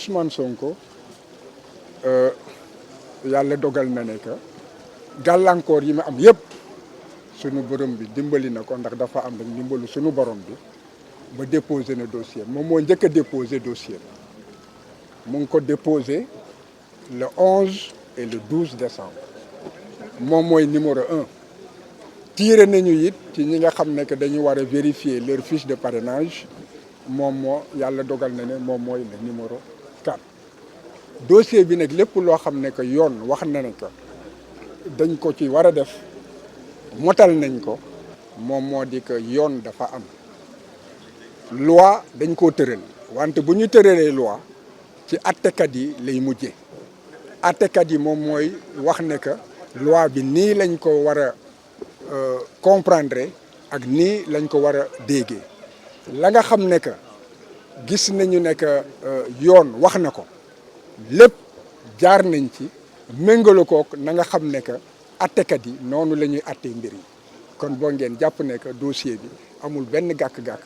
Ousmane Sonko yàlla dogal na ne que gàllankoor yi ma am yëpp sunu borom bi dimbali na ko ndax dafa am rek dimbalu sunu borom bi ba déposé na dossier moom moo njëkk a déposé dossier mu ngi ko déposé le 11 et le 12 décembre moom mooy numéro 1. tiré nañu it ci ñi nga xam ne que dañu war a vérifier leur fiche de parrainage moom moo yàlla dogal na ne moom mooy le numéro 4. dossier bi nag lépp loo xam ne que yoon wax na ne que dañ ko ci war a def motal nañ ko moom moo di que yoon dafa am loi dañ koo tëral wante bu ñu tëralee loi ci attekat yi lay mujjee attekat yi moom mooy wax ne que loi bi nii lañ ko war a comprendre ak nii lañ ko war a déggee la nga xam ne que gis nañu ne que yoon wax na ko lépp jaar nañ ci méngale kook na nga xam ne que attekat yi noonu la ñuy attee mbir yi kon boo ngeen jàpp ne que dossier bi amul benn gàkk-gàkk